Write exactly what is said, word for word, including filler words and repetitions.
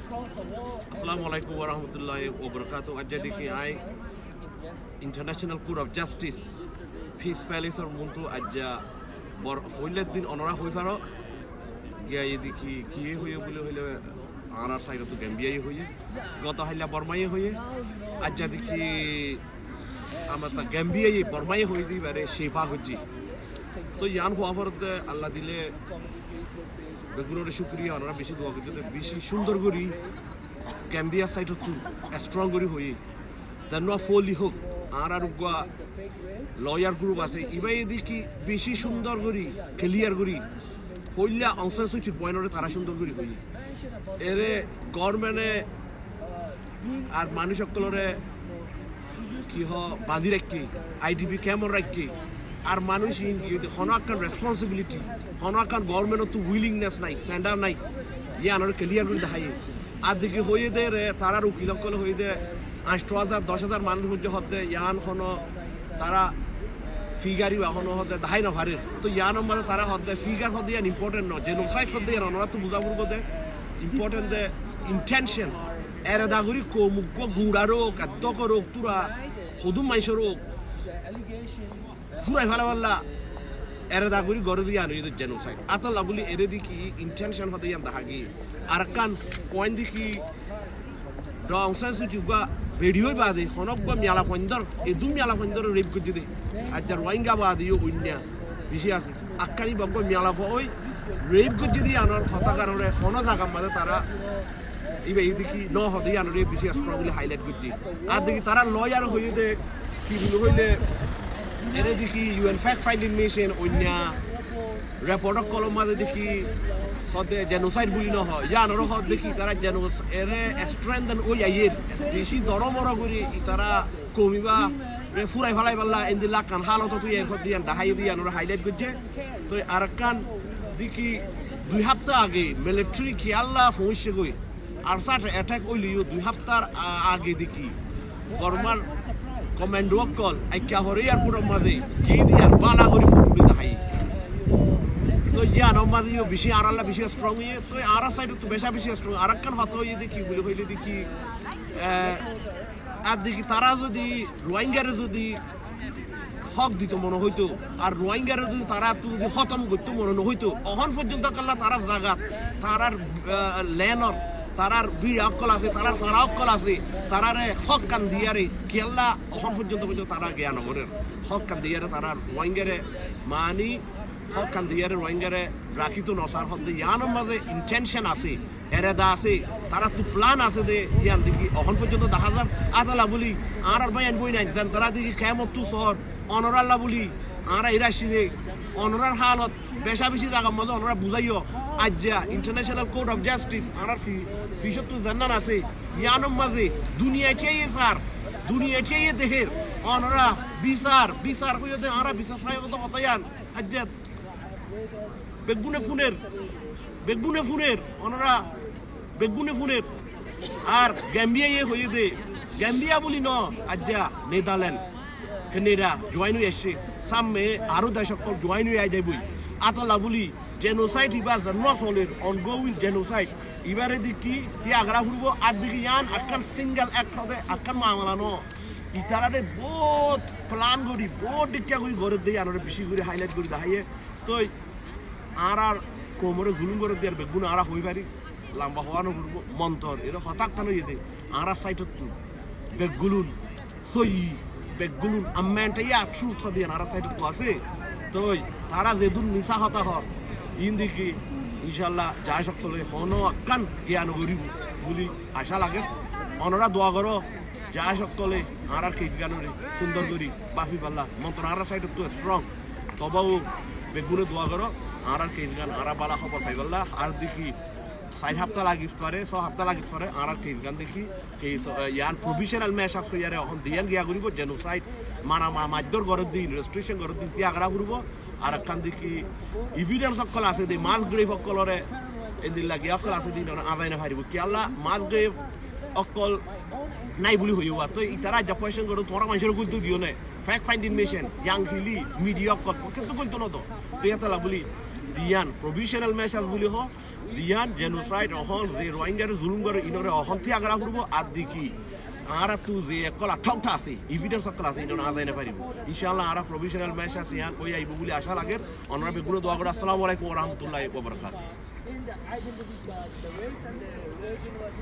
Assalamu alaikum warahmatullahi wabarakatuh. Aijja deki añí International Court of Justice, Peace Palace or muntu aijja bor foillar din onora hoi faro. Giya deki ki hoiye buli hoile añárar side ottu Gambia ye hoiye. Goto hailla Borma ye hoiye. Aijja deki amar ta Gambia ye Borma ye hoi di bare shepa goijje. To yián hua forot de Allah dile beggúnore cúkuriya, onora beci dua goijjo de beci cúndor gori Gambia side ottu strong gori hoiye. Zenno foli hok, añárar uggwá lawyer group asé, iba ye deki beci cúndor gori, clear gori, foilla Aung San Suu Kyi r point ore tara cúndor gori hoiye. Ere government e ar manúic ókkolore ki hoó, bandí raikké, I D P camp ot raikké, ar manúic in ki hono ekkán responsibility, hono ekkán government ottu willingness nai, stand up nai, yián ore clear gori dahaiye. Ar deki hoiye de re, tarar ukil ókkole hoiye de, añctho házar, doc házar manúic moijje hoó de, yián hono tara figure iba hono hoó de dahai no farer. To yián or maze tara hoó de figure hoó de yián important no, genocide hoó de yián onora to buza foribo de, important de intention. Ereda gori koum uggwá guñçar ók, ar dókor ók, tura hodún maincór ók, furai félaibolla ereda gori gore de yián óiye de genocide. Etolla buli ere deki intention hoó de yián dahá giyé. Arekkán point deki Aung San Suu Kyi uggwá bedi ói bade hono uggwá miyala fuaindor, edún miyala fuaindor rape goijje de. Aijja Rohingya bade yo oinno beci asé. Arekkán iba uggwá miyala fua ói rape goijje de yián or hotá karone hono zagar maze tara iba ye deki no hoó de yián ore beci strongly highlight goijje. Ar deki tarar lawyer hoiye de ki buli hoile ere deki U N fact finding mission oinno report ókkol or maze deki hoó de genocide buli no hoó, yián ore hoó de ki tara genoc-, ere strengthen ói aiyer, beci doro moro gori itara koum iba re furai félaibolla endilla ekkán halot ot óiyer hoó de yián dahaiye de yián ore highlight goijje. To arekkán deki dui hafta age military kiyólla foóñicce goi, ARSA attack óile yo dui haftar a-, age deki Bormar commando ókkol aikka fore airport or maze giyé de yián bála gori foto tuli dahaiye. To yián or maze yo beci añáralla beci strong óiye, to añárar side ottu beca beci strong. Arekkán hotá óiye de ki buli hoile deki, eh, ar deki tara zodi Rohingyare zodi hók dito mone hoito, ar Rohingyare zodi tara zodi hótom goitto mone no hoito, ehón foijjonto kiyólla tarar zagat, tarar, eh, land ot, tarar bira ókkol asé, tarar fara ókkol asé, tarare hók kan diyare kiyólla ehón foijjonto foijjonto tara giya no gorer. Hók kan diyare tarar Rohingyare mani hók kan diyare Rohingyare rakito no sar hoó de yián or maze intention asé. Ereda asé, tarattu plan asé de, yián deki ehón foijjonto dahá zar. Etolla buli, añárar báiyain bóinain, zen tara deki camp ottu sór, onoralla buli, añára ira así de, onorar halot beca beci zagar maze onora buzaiyo. Aijja International Court of Justice, añárar fi-, fisottu zennan asé, yián or maze duniya thiyaiye sar, duniya thiyaiye deher, onora bisar, bisar hoiye de, añára bisar sai hoó de hotá yián. Aijja beggúne funer, beggúne funer, onora beggúne funer. Ar Gambia ye hoiye de, Gambia buli no, aijja Netherland, Canada join ói aiccé, samme aró dec ókkol join ói ai zaiboi. Etolla buli genocide iba zenno soler, ongoing genocide, ibare deki tiya gora foribo, ar deki yián ekkán single act hoó de ekkán mamala no. Itarare bout plan gori, bout dikka gori gorer de yián ore beci gori highlight gori dahaiye. Toi añárar koumore zulum gorer de yián beggún añára hoi fari, lamba howa no foribo, montor, ere hotá ekkán óiye de, añárar side ottu beggún sóiyi, beggún amount ya truth hoó de yián añárar side ottu asé. Toi tara zedún misá hotá hoór, iín deki inshallah judge ókkole hono ekkán giya no goribo buli acá lager. Onora dua goró, judge ókkole añárar case gánore cúndor gori báfi falla. Montor añárar side ottu strong. Tobáu beggúne dua goró, añárar case gán, añára bála hóbor fai falla. Ar deki sair hafta lagi fare, só hafta lagi fare, añárar case gán deki, case, eh, yián provisional measures hoiyaré ehón diyan giya goribo, genocide, mara ma-, maidor gorer din, restoration gorer din, tiya gora foribo. Arekkán deki evidence ókkol asé de, mass grave ókkolore, endilla giya ókkol asé de, ítara azai no faribo. Kiyólla mass grave ókkol nai buli hoiye uwá. Toi ítara aijja question goró, tuáñra maincóre goitto diyo né? Fact finding mission, Yanghee Lee, media ókkol, kessú goitto no to. Toi etolla buli diyan, provisional measures buli hoó, Ziyán genocide ókkol, ze Rohingyare zulum gorer, inore ókkol tiya gora foribo, ar deki añárattú ze ókkol athá uthá asé, evidence ókkol asé, inore añára zai no faribo. Incállah, añára professional measures iyan ói aibo buli acá lager. Onora beggúne dua goró. Assalamu alaikum wa rahmatullahi wa barakatuhu.